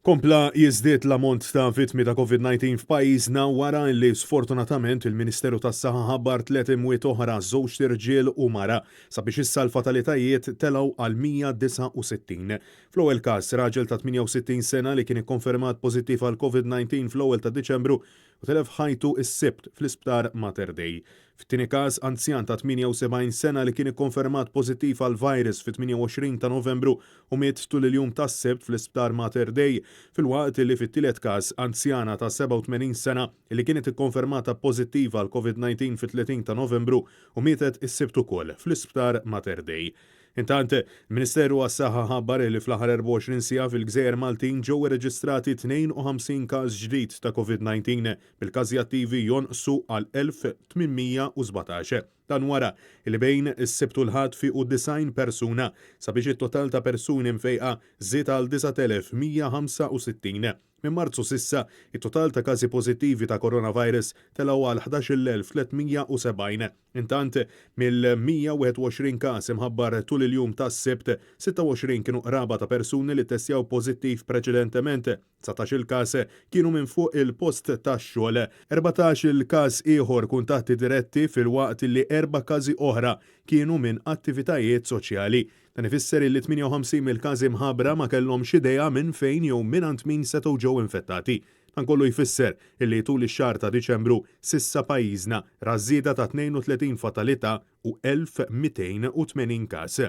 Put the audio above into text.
Kompla jiżdied l-ammont ta' vittmi ta' Covid-19 f'pajjiżna wara li sfortunatament il-Ministeru tas-Saħħa ħabbar tliet imwiet oħra, żewġt irġiel u mara, sabiex issa l-fatalitajiet telgħu għal 169. Fl-ewwel każ, raġel ta' 68 sena li kien ikkonfermat pożittiv għal Covid-19 fl-ewwel ta' Diċembru u telef ħajtu s-Sibt fl-Isptar Mater Dei. Fit-tieni każ, anzjan ta' 78 sena li kien ikkonfermat pożittiv għall-virus fit-28 ta' Novembru u miet tul il-jum tas-Sibt fl-Isptar Mater Dei, filwaqt li fit-tielet każ, anzjana ta' 87 sena li kienet ikkonfermata pożittiva għall-Covid-19 fit-30 ta' Novembru u mietet is-Sibt ukoll fl-Isptar Mater Dei. Intant, il-Ministeru għas-Saħħa ħabbar li fl-aħħar 24 siegħa fil-gżejjer Maltin ġew irreġistrati 52 każ ġdid ta' Covid-19, bil-każi attivi jonqsu għal 1,817. Dan wara li bejn is-Sibt u l-Ħadd fiequ 90 persuna, sabiex it-total ta' persuni mfejqa żied għal 9,165. Minn Marzu s'issa, it-total ta' każi pożittivi ta' coronavirus telgħu għal 11,370. Intant, mill-121 każ imħabbar tul il-jum tas-Sibt, 26 kienu qraba ta' persuni li ttestjaw pożittiv preċedentement, 19-il każ kienu minn fuq il-post tax-xogħol, 14-il każ ieħor kuntatti diretti filwaqt li erba' każi oħra kienu minn attivitajiet soċjali. Dan ifisser illi 58 mill-każi mħabbra ma kellhomx idea minn fejn jew mingħand min setgħu ġew infettati. Dan kollu jfisser illi tul ix-xahar ta' Diċembru s'issa pajjiżna ra żieda ta' 32 fatalità u 1,280 każ.